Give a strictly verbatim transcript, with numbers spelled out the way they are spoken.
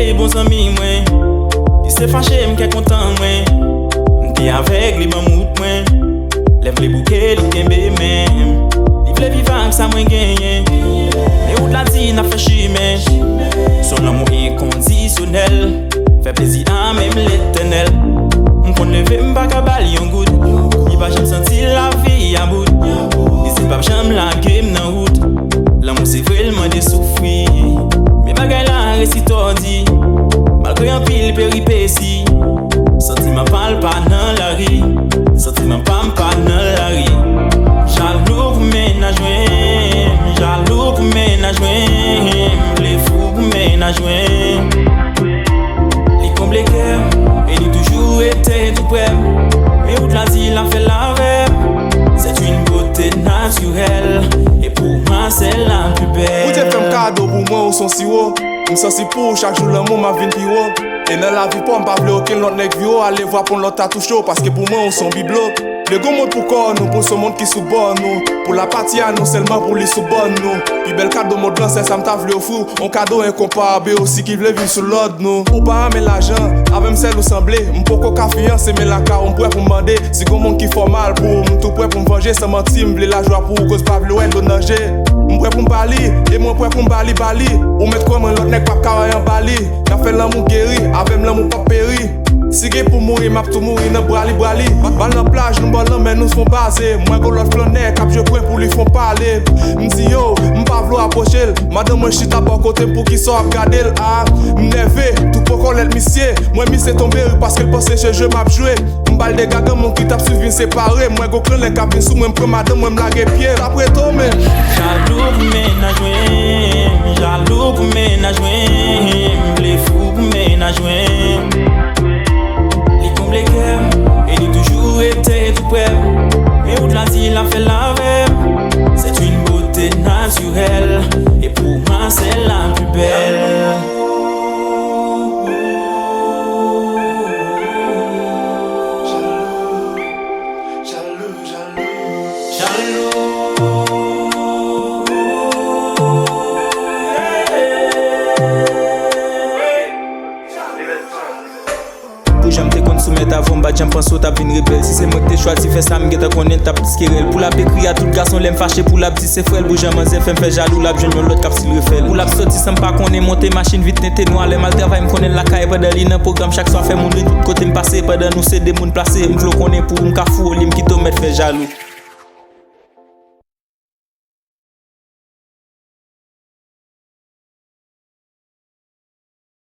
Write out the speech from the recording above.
E bon zanmi mwen, li se fache m kè kontan mwen. M te avèg, li ban m wout mwen. Lè m vle bouke, li kenbe men m. Li vle viv ak sa mwen genyen. Men wout la di n ap fè chimen. Son lanmou enkondisyonèl fè plezi a menm Letènèl. M konn leve, m pa ka ba l yon goud. Li pa janm santi lavi a bout. Li di l p ap janm lage m nan wout. Lanmou se vre, l mande soufri. Men bagay la resi tòdi. Malgre anpil peripesi, santiman pa l pa nan lari. Santiman pa m pa nan lari. Jalou pou mennaj mwen, jalou pou mennaj mwen, vle fou pou mennaj mwen. Li konble kè m, e li toujou rete tou prè m. Men wout la di l ap fè l avè m. C'est une beauté naturelle, et pour moi c'est la plus belle. Bondye fè m kado pou mwen, ou son siwo. M santi pou ou chak jou lanmou m ap vin pi wo. E nan lavi pa w, m pa vle okenn lòt nèg vire w, ale vwa pou lòt ta touche w, paske pou mwen ou son biblo. Vle gon mond pou kò nou, pou l son mond ki sou bò nou. Pou lapati a nou sèlman, pou li sou bòn nou. Pi bèl kado mond lan, sèl sa m ta vle ofri w. On kado enkonparab e osi ki vle viv sou lòd nou. Ou pa renmen lajan, avè m sèl ou sanble. M poko ka fiyanse, men lakay ou m prè pou m mande. Si gon moun ki fè w mal pou ou, m tou prè pou m vanje. San manti, m vle lajwa pou ou, koz pa vle wè dlo nan je. M prè pou m ba li, e mwen prè pou m ba li, ba li. Ou mèt kwè mwen, lòt nèg p ap ka wè anba li. N ap fè lanmou geri, avè m lanmou p ap peri. Si gen pou mouri, m ap tou mouri nan bra li, bra li. Bal nan plaj, nou bò lanmè, nou fon baze. Mwen gon lòt flannè k ap jwe pwen pou li fon pale. M di yo, m pa vle w apwoche l. Madanm mwen chita bò kote m, poukisa w ap gade l? Ah, m nève, tou poko lèt misye. Mwen misye tonbe ri paske l panse se je m ap jwe. M ba l dega granmoun ki t ap swiv vin separe. Mwen gon klannè k ap vin sou mwen, m pran madanm mwen, m lage pye. L ap rete w men. Jalou pou mennaj mwen, jalou pou mennaj mwen, m vle fou pou mennaj mwen. Li konble kè m, e li toujou rete tou prè m. Men wout la di l ap fè l avè m. C'est une beauté naturelle, et pour moi c'est la plus belle. Jalou, jalou, jalou. Pou jan m te konn soumèt avè w, m pa t janm panse w t ap vin rebèl. Si se mwen ki te chwazi fè sa, m gentan konnen l t ap plis ke rèl. Pou l ap ekri a tout gason, lè m fache, pou l ap di se frè l. Pou jan manzè fè m fè jalou, l ap jwenn yon lòt k ap stil refè l. Pou l ap soti san m pa konnen, monte machin vit tenten nwa. Lè m al travay, m konnen l lakay pandan li nan pwogram. Chak swa fè moun ri tout kote m pase. Pandan nou se de moun plase, m vle w konnen pou ou m ka foure w li, m kite w mèt fè jalou.